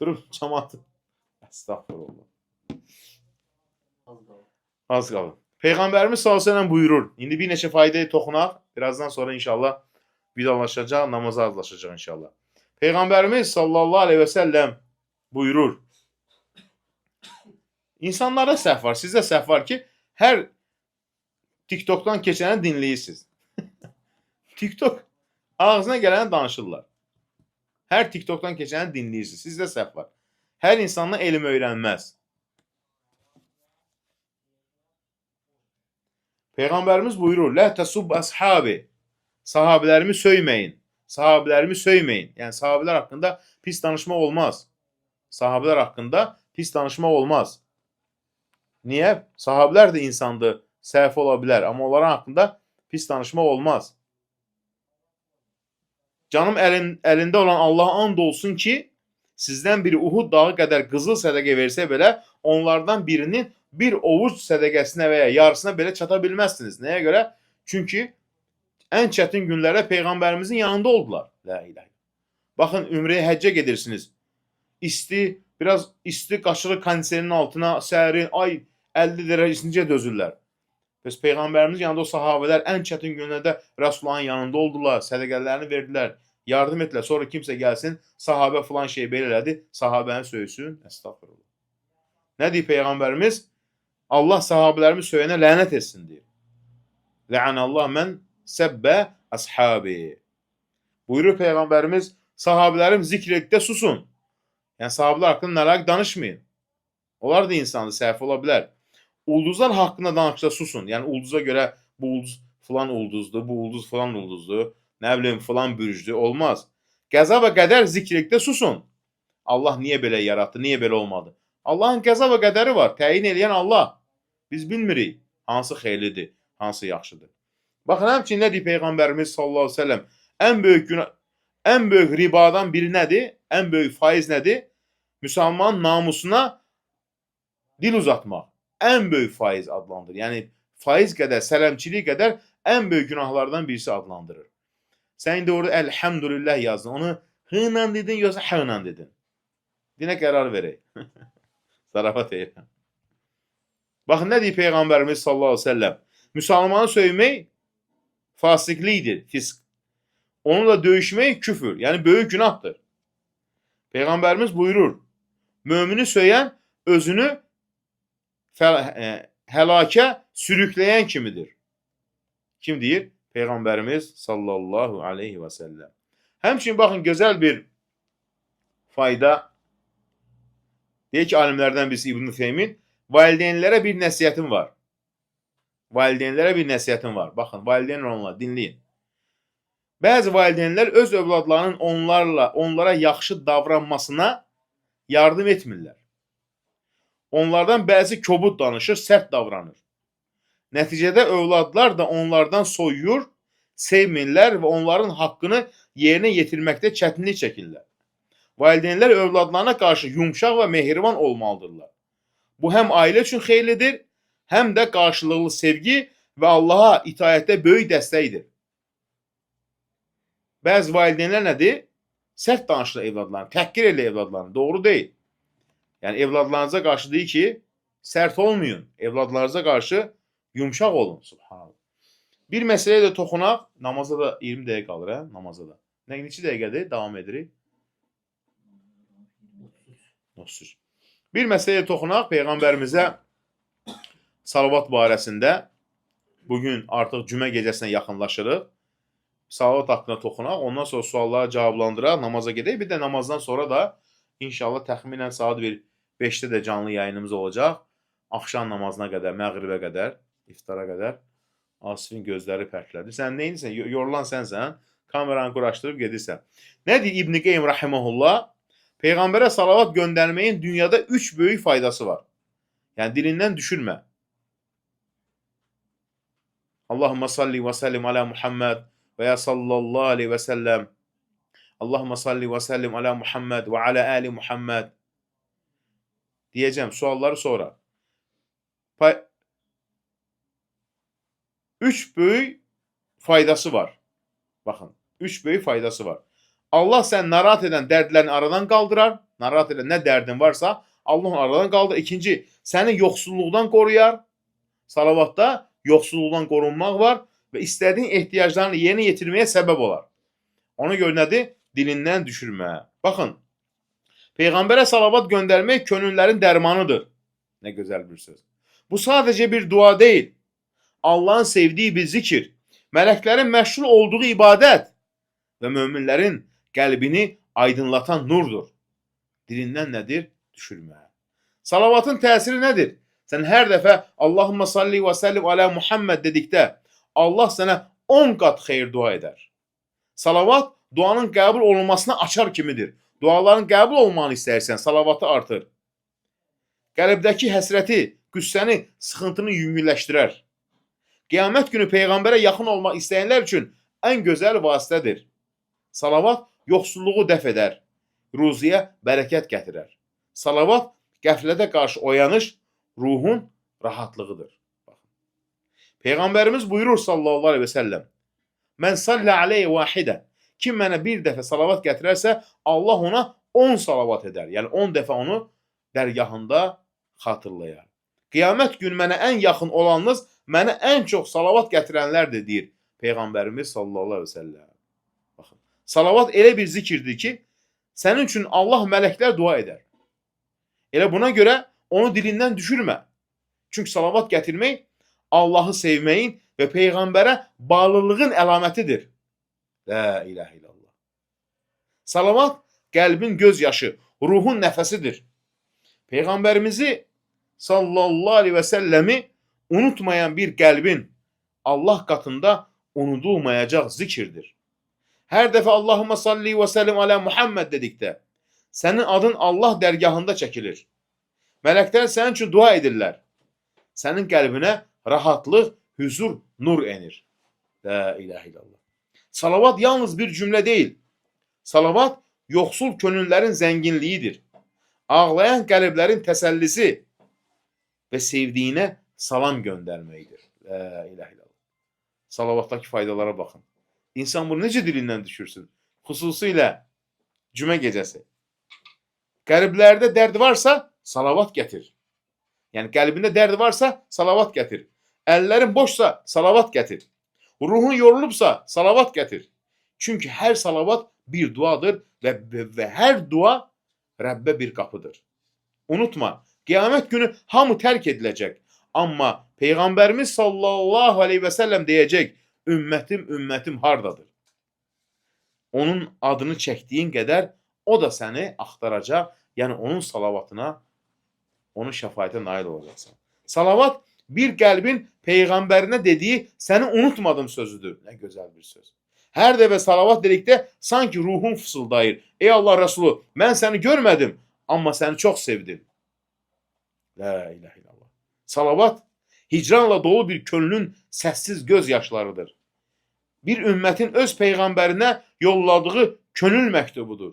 Durub cəmaatı. Əstəğfurullah. Az qaldı. Az qalır. Peyğəmbərimiz sallallahu əleyhi və səlləm buyurur. İndi bir neçə faydaya toxunaq. Birazdan sonra inşallah vidalaşacaq, namaza hazırlaşacaq inşallah. Peyğəmbərimiz sallallahu əleyhi və səlləm buyurur. İnsanlarda səhv var, sizdə səhv var ki, hər TikTokdan keçəni dinləyirsiniz. TikTok ağzına gələni danışırlar. Hər TikTokdan keçəni dinləyirsiniz. Sizdə səhv var. Hər insandan elm öyrənməz. Peyğəmbərimiz buyurur: "Lə təsub əshabi." Sahabelərimi söyməyin. Sahabelərimi söyməyin. Yəni sahabelər haqqında pis danışmaq olmaz. Sahabelər haqqında pis danışmaq olmaz. Niyə? Sahabelər də insandır, səhv ola bilər, amma onların haqqında pis danışmaq olmaz. Canım əlində olan Allaha and olsun ki, sizdən biri Uhud dağı qədər qızıl sədəqə versə belə, onlardan birinin bir ovuc sədəqəsinə və ya yarısına belə çata bilməzsiniz. Nəyə görə? Çünki ən çətin günlərdə Peyğəmbərimizin yanında oldular. La ilahe. Baxın, ümrəyə, həccə gedirsiniz. İsti, biraz isti qaçırır kondisionerin altına, sərin, ay 50 dərəcə necə dözürlər. Bəs Peyğəmbərimizin yanında o sahabələr ən çətin günlərdə Rəsulullahın yanında oldular, sədəqələrini verdilər, yardım etdilər. Sonra kimsə gəlsin, sahabə filan şey belə elədi, sahabəni söysün. Əstəğfurullah. Nə deyir Peyğəmbərimiz? Allah sahabələrimi söyənə lənət etsin deyir. Lənəllah mən səbbə əshabi. Buyurur Peyğəmbərimiz, sahabələrim zikr etdikdə susun. Yəni sahabələr haqqında nəlaq danışmayın. Onlar da insandır, səhv ola bilər. Ulduzlar haqqında danışda susun. Yəni ulduza görə bu ulduz filan ulduzdur, bu ulduz filan ulduzdur, nə bilim filan bürcdür, olmaz. Qəza və qədər zikr etdikdə susun. Allah niyə belə yaratdı, niyə belə olmadı? Allahın qəza və qədəri var, təyin eləyən Allah. Biz bilmirik hansı xeyirlidir, hansı yaxşıdır. Baxın, həmçinin nə deyir Peyğəmbərimiz sallallahu əleyhi və səlləm? Ən böyük günah, Ən böyük ribadan biri nədir? Ən böyük faiz nədir? Müsəlmanın namusuna dil uzatmaq. Ən böyük faiz adlandırır. Yəni faiz qədər, sələmçilik qədər ən böyük günahlardan birisi adlandırır. Sən indi orada elhamdülillah yazdın. Onu h ilə dedin, yoxsa h ilə dedin? Dinə qərar verək. Zarafat edirəm. Baxın nə deyir Peyğəmbərimiz sallallahu əleyhi və səlləm? Müsəlmanı söymək fasiqlikdir, fisk. Onunla döyüşmək küfür, yəni böyük günahdır. Peyğəmbərimiz buyurur: Mömini söyən özünü həlakə sürükləyən kimidir. Kim deyir? Peyğəmbərimiz sallallahu aleyhi və səlləm. Həmçinin baxın gözəl bir fayda. Deyir ki, alimlərdən birisi İbn Teymin, valideynlərə bir nəsihətim var. Valideynlərə bir nəsihətim var. Baxın, valideyn olanlar dinləyin. Bəzi valideynlər öz övladlarının onlara yaxşı davranmasına yardım etmirlər. Onlardan bəzi kobud danışır, sərt davranır. Nəticədə övladlar da onlardan soyuyur, sevmirlər və onların haqqını yerinə yetirməkdə çətinlik çəkirlər. Valideynlər övladlarına qarşı yumşaq və mehriban olmalıdırlar. Bu həm ailə üçün xeyirlidir, həm də qarşılıqlı sevgi və Allaha itaətdə böyük dəstəkdir. Bəzi valideynlər nədir? Sərt danışır evladlarına, təhqir eləyir evladlarını. Doğru deyil. Yəni evladlarınıza qarşı deyir ki, sərt olmayın. Evladlarınıza qarşı yumşaq olun. Subhanallah. Bir məsələyə də toxunaq. Namaza da 20 dəqiqə qalır, hə? Namaza da. Nə neçə dəqiqədir? Davam edirik. 33. 33. Bir məsələyə toxunaq Peyğəmbərimizə salavat barəsində. Bugün artıq cümə gecəsinə yaxınlaşırıq. Salavat haqqında toxunaq, ondan sonra sualları cavablandıraq, namaza gedək. Bir də namazdan sonra da inşallah təxminən saat bir 5-də də canlı yayınımız olacaq. Axşam namazına qədər, məğribə qədər, iftara qədər. Asifin gözləri pərtlədi. Sən nə edirsən? Yorulan sənsən. Kameranı quraşdırıb gedirsən. Nə deyir İbn Qeym rahimehullah? Peyğəmbərə salavat göndərməyin dünyada 3 böyük faydası var. Yəni dilindən düşürmə. Allahümme salli və səllim alə Muhammed və ya sallallahu aleyhi və səlləm. Allahümme salli və səllim alə Muhammed və alə ali Muhammed. Deyəcəm sualları sonra. 3 böyük faydası var. Baxın, 3 böyük faydası var. Allah səni narahat edən dərdlərini aradan qaldırar. Narahat edən nə dərdin varsa Allah onu aradan qaldırır. İkinci, səni yoxsulluqdan qoruyar. Salavatda yoxsulluqdan qorunmaq var və istədiyin ehtiyaclarını yerinə yetirməyə səbəb olar. Ona görə nədir? Dilindən düşürmə. Baxın, Peyğəmbərə salavat göndərmək könüllərin dərmanıdır. Nə gözəl bir söz. Bu sadəcə bir dua deyil. Allahın sevdiyi bir zikir, mələklərin məşğul olduğu ibadət və möminlərin qəlbini aydınlatan nurdur. Dilindən nədir? Düşürmə. Salavatın təsiri nədir? Sən hər dəfə Allahümme salli və səllim alə Muhammed dedikdə Allah sənə 10 qat xeyir dua edər. Salavat duanın qəbul olunmasına açar kimidir. Duaların qəbul olmanı istəyirsən, salavatı artır. Qəlbdəki həsrəti, qüssəni, sıxıntını yüngülləşdirər. Qiyamət günü Peyğəmbərə yaxın olmaq istəyənlər üçün ən gözəl vasitədir. Salavat yoxsulluğu dəf edər, ruziyə bərəkət gətirər. Salavat qəflətə qarşı oyanış, ruhun rahatlığıdır. Baxın. Peyğəmbərimiz buyurur sallallahu aleyhi və səlləm: Mən sallə aleyhi vahidə. Kim mənə bir dəfə salavat gətirərsə, Allah ona 10 salavat edər. Yəni 10 dəfə onu dərgahında xatırlayar. Qiyamət günü mənə ən yaxın olanınız mənə ən çox salavat gətirənlərdir, deyir Peyğəmbərimiz sallallahu aleyhi və səlləm. Baxın, salavat elə bir zikirdir ki, sənin üçün Allah mələklər dua edər. Elə buna görə onu dilindən düşürmə. Çünki salavat gətirmək Allahı sevməyin və Peyğəmbərə bağlılığın əlamətidir. La ilahe illallah. Salavat qəlbin göz yaşı, ruhun nəfəsidir. Peyğəmbərimizi sallallahu aleyhi və səlləmi unutmayan bir qəlbin Allah qatında unudulmayacaq zikirdir. Hər dəfə Allahümme salli və səllim alə Muhammed dedikdə sənin adın Allah dərgahında çəkilir. Mələklər sənin üçün dua edirlər. Sənin qəlbinə rahatlıq, hüzur, nur enir. La ilahe illallah. Salavat yalnız bir cümlə deyil. Salavat yoxsul könüllərin zənginliyidir. Ağlayan qəlblərin təsəllisi və sevdiyinə salam göndərməkdir. La ilahe illallah. Salavatdakı faydalara baxın. İnsan bunu necə dilindən düşürsün? Xüsusilə cümə gecəsi. Qəlblərdə dərd varsa salavat gətir. Yəni qəlbində dərd varsa salavat gətir. Əllərin boşsa salavat gətir. Ruhun yorulubsa salavat gətir. Çünki hər salavat bir duadır və hər dua Rəbbə bir qapıdır. Unutma, qiyamət günü hamı tərk ediləcək. Amma Peyğəmbərimiz sallallahu aleyhi və səlləm deyəcək, ümmətim, ümmətim hardadır? Onun adını çəkdiyin qədər o da səni axtaracaq, yəni onun salavatına, onun şəfaətinə nail olacaqsan. Salavat bir qəlbin peyğəmbərinə dediyi səni unutmadım sözüdür. Nə gözəl bir söz. Hər dəfə salavat dedikdə sanki ruhun fısıldayır. Ey Allah Resulü, mən səni görmədim, amma səni çox sevdim. La ilahe illallah. Salavat hicranla dolu bir könlün səssiz göz yaşlarıdır. Bir ümmətin öz peyğəmbərinə yolladığı könül məktubudur.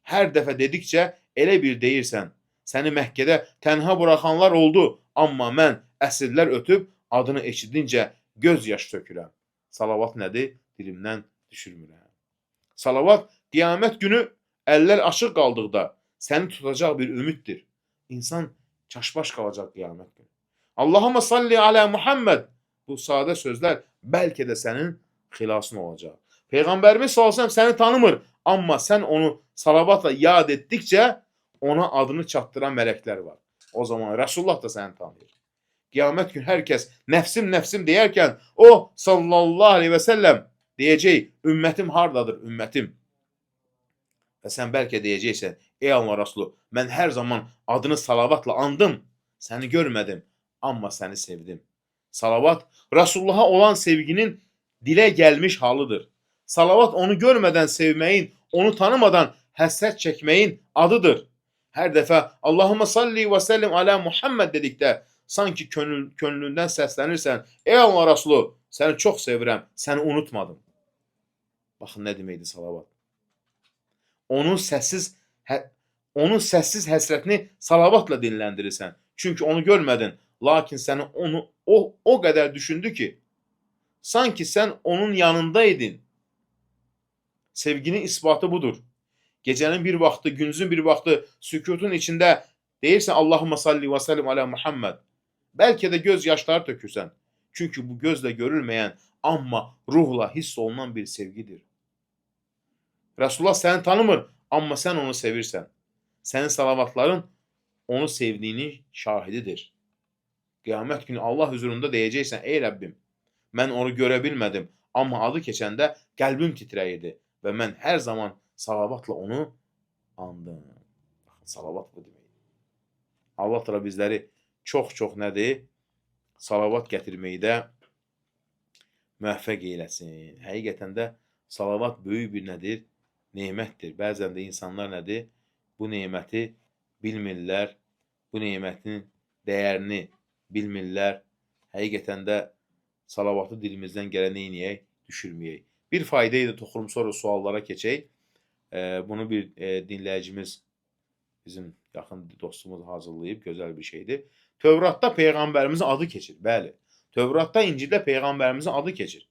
Hər dəfə dedikcə elə bir deyirsən, səni Məkkədə tənha buraxanlar oldu, amma mən əsrlər ötüb adını eşidincə göz yaş tökürəm. Salavat nədir? Dilimdən düşürmürəm. Salavat qiyamət günü əllər açıq qaldıqda səni tutacaq bir ümiddir. İnsan çaşbaş qalacaq qiyamət günü. Allahümme salli alə Muhammed. Bu sadə sözlər bəlkə də sənin xilasın olacaq. Peyğəmbərimiz sallallahu əleyhi və səlləm səni tanımır, amma sən onu salavatla yad etdikcə ona adını çatdıran mələklər var. O zaman Resulullah da səni tanıyır. Qiyamət günü hər kəs nəfsim nəfsim deyərkən o sallallahu aleyhi və səlləm deyəcək, ümmətim hardadır, ümmətim. Və sən bəlkə deyəcəksən, ey Allah Resulü, mən hər zaman adını salavatla andım, səni görmədim, amma səni sevdim. Salavat Resulullah'a olan sevginin dilə gəlmiş halıdır. Salavat onu görmədən sevməyin, onu tanımadan həsrət çəkməyin adıdır. Hər dəfə Allahümme salli və səllim alə Muhammed dedikdə sanki könlündən səslənirsən, ey Allah Resulü, səni çox sevirəm, səni unutmadım. Baxın nə deməkdir salavat. Onun səssiz həsrətini salavatla dinləndirirsən. Çünki onu görmədin, lakin səni onu o qədər düşündü ki, sanki sən onun yanındaydın. Sevginin isbatı budur. Gecənin bir vaxtı, gündüzün bir vaxtı sükutun içində deyirsən Allahümme salli və səllim alə Muhammed. Bəlkə də göz yaşları tökürsən. Çünki bu gözlə görülməyən, amma ruhla hiss olunan bir sevgidir. Resulullah səni tanımır, amma sən onu sevirsən. Sənin salavatların onu sevdiyinin şahididir. Qiyamət günü Allah huzurunda deyəcəksən, ey Rəbbim, mən onu görə bilmədim, amma adı keçəndə qəlbim titrəyirdi və mən hər zaman salavatla onu andım. Baxın, salavat bu deməkdir. Allah təala bizləri çox-çox nədir? Salavat gətirməkdə müvəffəq eyləsin. Həqiqətən də salavat böyük bir nədir? Nemətdir. Bəzən də insanlar nədir? Bu neməti bilmirlər. Bu nemətin dəyərini bilmirlər. Həqiqətən də salavatı dilimizdən gələn neyniyək? Düşürməyək. Bir faydayı da toxunum, sonra suallara keçək. Bunu bir dinləyicimiz, bizim yaxın dostumuz hazırlayıb, gözəl bir şeydir. Tövratda Peyğəmbərimizin adı keçir. Bəli. Tövratda, İncildə Peyğəmbərimizin adı keçir.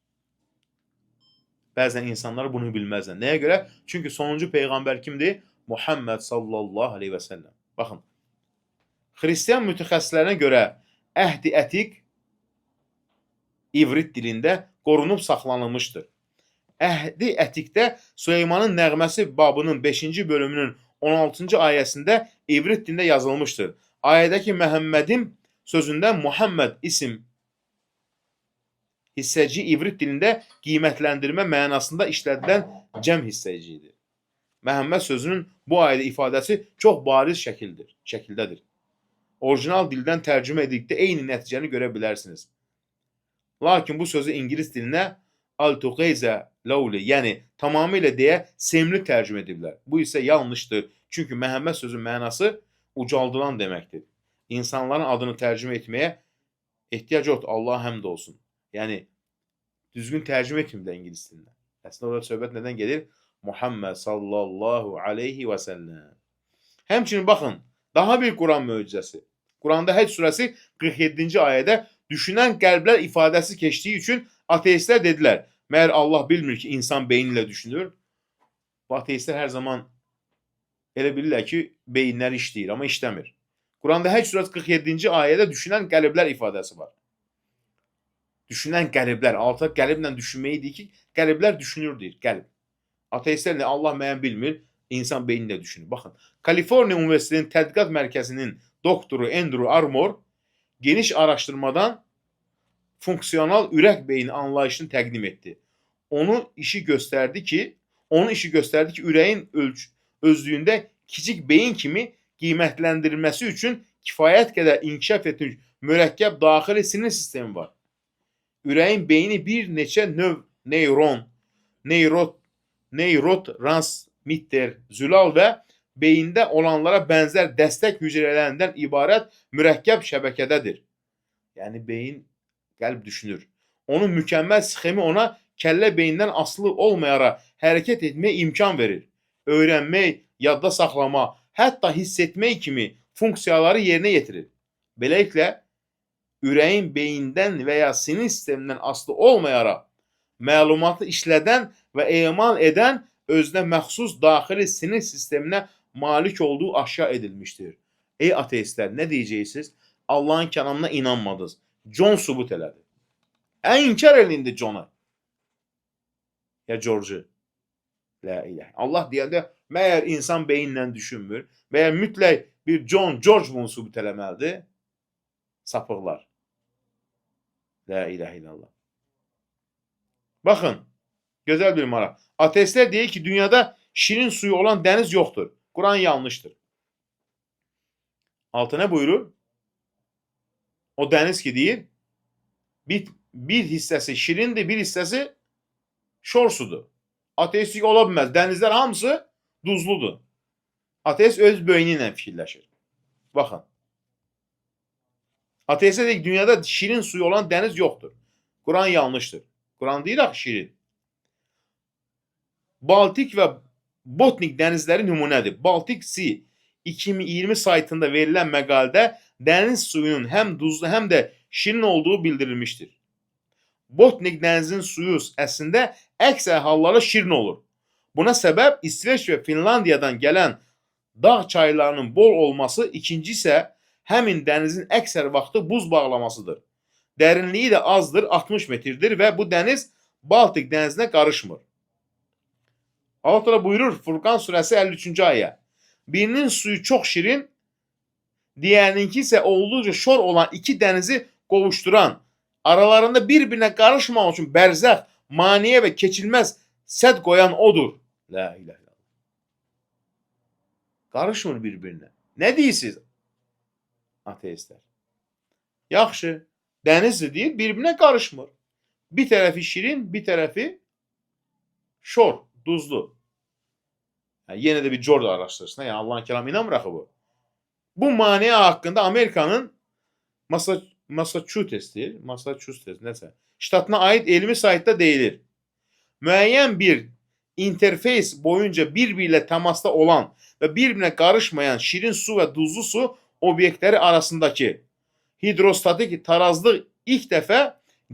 Bəzən insanlar bunu bilməzlər. Nəyə görə? Çünki sonuncu Peyğəmbər kimdir? Muhammed sallallahu aleyhi və səlləm. Baxın, Xristian mütəxəssislərinə görə Əhd-i Ətiq İvrit dilində qorunub saxlanılmışdır. Əhd-i Ətiqdə Süleymanın nəğməsi babının 5-ci bölümünün 16-cı ayəsində İvrit dilində yazılmışdır. Ayədəki Məhəmmədim sözündə Muhammed isim hissəci İvrit dilində qiymətləndirmə mənasında işlədilən cəm hissəcidir. Məhəmməd sözünün bu ayədə ifadəsi çox bariz şəkildədir. Orijinal dildən tərcümə edildikdə eyni nəticəni görə bilərsiniz. Lakin bu sözü ingilis dilinə altogether lovely, yəni tamamilə deyə sevimli tərcümə ediblər. Bu isə yanlışdır. Çünki Məhəmməd sözünün mənası ucaldılan deməkdir. İnsanların adını tərcümə etməyə ehtiyac yoxdur. Allaha həmd olsun. Yəni düzgün tərcümə etməyiblər ingilis dilinə. Əslində orada söhbət nədən gedir? Muhammed sallallahu aleyhi və səlləm. Həmçinin baxın, daha bir Quran möcüzəsi. Quranda Həcc surəsi 47-ci ayədə düşünən qəlblər ifadəsi keçdiyi üçün ateistlər dedilər: "Məyər Allah bilmir ki, insan beyni ilə düşünür?" Bu ateistlər hər zaman elə bilirlər ki, beyinləri işləyir, amma işləmir. Quranda Həcc surəsi 47-ci ayədə düşünən qəlblər ifadəsi var. Düşünən qəlblər, Allah qəlblə düşünməyi deyir ki, qəlblər düşünür deyir, qəlb. Ateistlər nə Allah müəyyən bilmir, insan beyni ilə düşünür. Baxın, Kaliforniya Universitetinin Tədqiqat Mərkəzinin doktoru Andrew Armour geniş araşdırmadan funksional ürək beyni anlayışını təqdim etdi. Onun işi göstərdi ki, ürəyin özlüyündə kiçik beyin kimi qiymətləndirilməsi üçün kifayət qədər inkişaf etmiş mürəkkəb daxili sinir sistemi var. Ürəyin beyni bir neçə növ neyron, neyrotransmitter, zülal və beyində olanlara bənzər dəstək hüceyrələrindən ibarət mürəkkəb şəbəkədədir. Yəni beyin, qəlb düşünür. Onun mükəmməl sxemi ona kəllə beyindən asılı olmayaraq hərəkət etməyə imkan verir. Öyrənmək, yadda saxlama, hətta hiss etmək kimi funksiyaları yerinə yetirir. Beləliklə, ürəyin beyindən və ya sinir sistemindən asılı olmayaraq məlumatı işlədən və emal edən özünə məxsus daxili sinir sisteminə malik olduğu aşkar edilmişdir. Ey ateistlər, nə deyəcəksiniz? Allahın kəlamına inanmadınız. John sübut elədi. Ən inkar eləyindi John'u. Ya George'u. La ilahe. Allah deyəndə məyər insan beyinlə düşünmür? Məyər mütləq bir John, George bunu sübut eləməlidir? Sapıqlar. La ilahe illallah. Baxın, gözəl bir maraq. Ateistlər deyir ki, dünyada şirin suyu olan dəniz yoxdur. Quran yanlışdır. Altı nə buyurur? O dəniz ki deyir, bir hissəsi şirindir, bir hissəsi şor sudur. Ateistlik ola bilməz. Dənizlər hamısı duzludur. Ateist öz beyni ilə fikirləşir. Baxın. Ateistlər deyir ki, dünyada şirin suyu olan dəniz yoxdur. Quran yanlışdır. Quran deyir axı şirin. Baltik və Botnik dənizləri nümunədir. Baltic Sea 2020 saytında verilən məqalədə dəniz suyunun həm duzlu, həm də şirin olduğu bildirilmişdir. Botnik dənizinin suyu əslində əksər hallarda şirin olur. Buna səbəb İsveç və Finlandiyadan gələn dağ çaylarının bol olması, ikinci isə həmin dənizin əksər vaxtı buz bağlamasıdır. Dərinliyi də azdır, 60 metrdir və bu dəniz Baltik dənizinə qarışmır. Allah Teala buyurur Furqan surəsi 53-cü ayə. Birinin suyu çox şirin, digərininki isə olduqca şor olan iki dənizi qovuşduran, aralarında bir-birinə qarışmamaq üçün bərzəx, maneə və keçilməz sədd qoyan odur. La ilahe illallah. Qarışmır bir-birinə. Nə deyirsiniz? Ateistlər. Yaxşı, dənizdir deyir, bir-birinə qarışmır. Bir tərəfi şirin, bir tərəfi şor, duzlu. Yəni, yenə də bir George araşdırsın. Yəni Allahın kəlamı inanmır axı bu. Bu maneə haqqında Amerikanın Massachusetts deyil, Massachusetts nəsə ştatına aid elmi saytda deyilir. Müəyyən bir interfeys boyunca bir-biriyle təmasda olan və bir-birinə qarışmayan şirin su və duzlu su obyektləri arasındakı hidrostatik tarazlıq ilk dəfə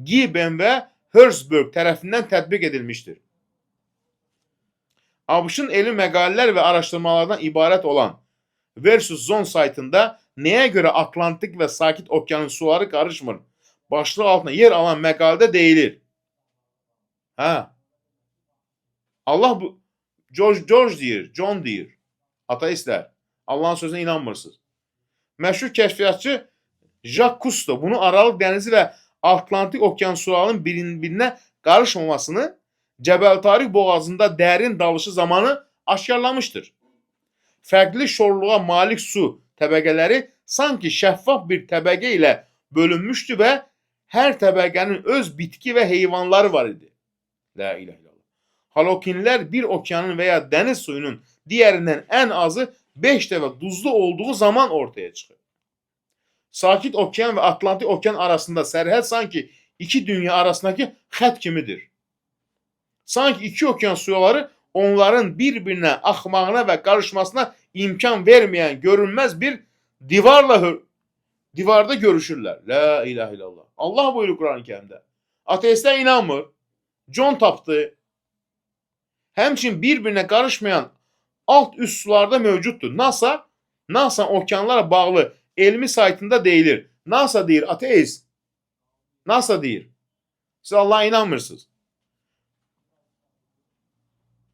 Gibbon və Herzberg tərəfindən tətbiq edilmişdir. ABŞ-ın elmi məqalələr və araşdırmalardan ibarət olan Versus Zone saytında nəyə görə Atlantik və Sakit Okeanın suları qarışmır başlığı altında yer alan məqalədə deyilir. Hə. Allah bu George deyir, John deyir. Ateistlər. Allahın sözünə inanmırsınız. Məşhur kəşfiyyatçı Jacques Cousteau bunu Aralıq dənizi və Atlantik Okean sularının birinə qarışmamasını Cəbəl Tariq boğazında dərin dalışı zamanı aşkarlamışdır. Fərqli şorluğa malik su təbəqələri sanki şəffaf bir təbəqə ilə bölünmüşdü və hər təbəqənin öz bitki və heyvanları var idi. La ilahe illallah. Halokinlər bir okeanın və ya dəniz suyunun digərindən ən azı 5 dəfə duzlu olduğu zaman ortaya çıxır. Sakit Okean və Atlantik Okean arasında sərhəd sanki iki dünya arasındakı xətt kimidir. Sanki iki okean suları onların bir-birinə axmağına və qarışmasına imkan verməyən görünməz bir divarla divarda görüşürlər. La ilahe illallah. Allah buyurur Kur'an-ı Kerim'de. Ateistlər inanmır. John tapdı. Həmçinin bir-birinə qarışmayan alt üst sularda mövcuddur. NASA okeanlara bağlı elmi saytında deyilir. NASA deyir ateist. NASA deyir. Siz Allah'a inanmırsınız.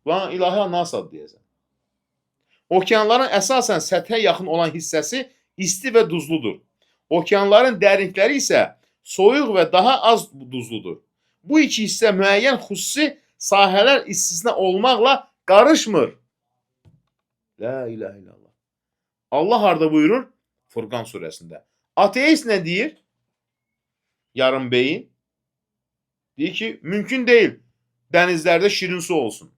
Lan ilahi NASA deyəsən. Okeanların əsasən səthə yaxın olan hissəsi isti və duzludur. Okeanların dərinlikləri isə soyuq və daha az duzludur. Bu iki hissə müəyyən xüsusi sahələr istisna olmaqla qarışmır. La ilahe illallah. Allah harda buyurur? Furqan surəsində. Ateist nə deyir? Yarım beyin. Deyir ki, mümkün deyil dənizlərdə şirin su olsun.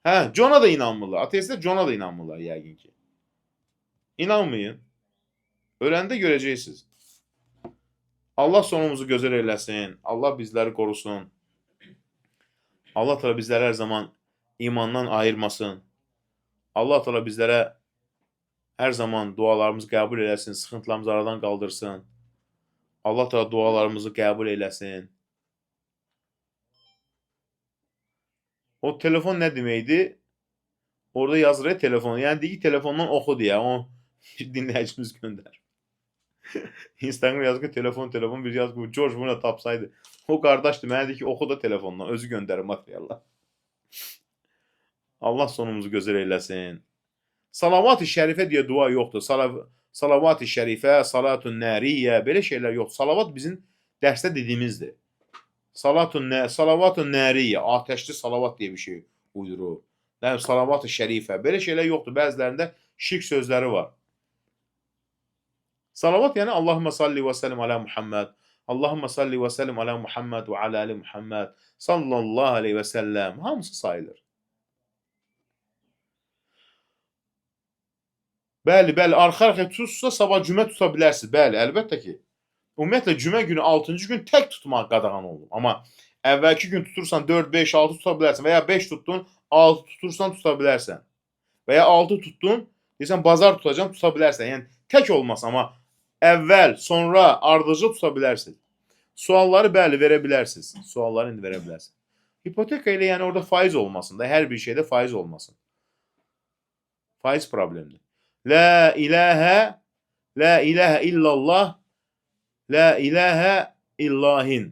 Hə, Johna da inanmırlar. Ateistlər Johna da inanmırlar yəqin ki. İnanmayın. Öləndə görəcəksiniz. Allah sonumuzu gözəl eləsin. Allah bizləri qorusun. Allah Teala bizləri hər zaman imandan ayırmasın. Allah Teala bizlərə hər zaman dualarımızı qəbul eləsin, sıxıntılarımızı aradan qaldırsın. Allah Teala dualarımızı qəbul eləsin. O telefon nə deməkdir? Orada yazır ya telefon. Yəni deyir ki, telefondan oxu deyə. O dinləyicimiz göndər. Instagram yazır ki, telefon bir yazır ki, George bunu tapsaydı. O qardaşdır, mənə deyir ki, oxu da telefondan, özü göndərir materiallar. Allah sonumuzu gözəl eləsin. Salavat-ı şərifə deyə dua yoxdur. Salavat-ı şərifə, salatun nəriyyə, belə şeylər yoxdur. Salavat bizim dərsdə dediyimizdir. Salavatun nəriyyə, atəşli salavat deyə bir şey uydurur. Yəni, salavat-ı şərifə, belə şeylər yoxdur. Bəzilərində şirk sözləri var. Salavat yəni Allahümme salli və səlim alə Muhammed, Allahümme salli və səlim alə Muhammed və alə ali Muhammed, sallallahu aleyhi və səlləm, hamısı sayılır. Bəli, bəli, arxa-arxaya tutsa sabah cümə tuta bilərsiniz. Bəli, əlbəttə ki. Ümumiyyətlə, cümə günü 6-cı gün tək tutmaq qadağan olunub. Amma əvvəlki gün tutursan 4, 5, 6 tuta bilərsən və ya 5 tutdun, 6 tutursan tuta bilərsən. Və ya 6 tutdun, deyirsən bazar tutacağam, tuta bilərsən. Yəni tək olmaz, amma əvvəl, sonra ardıcıl tuta bilərsiniz. Sualları bəli verə bilərsiniz. Sualları indi verə bilərsiniz. Hipoteka ilə yəni orada faiz olmasın da, hər bir şeydə faiz olmasın. Faiz problemdir. La ilahə, la ilahə illallah, la ilahə illahin.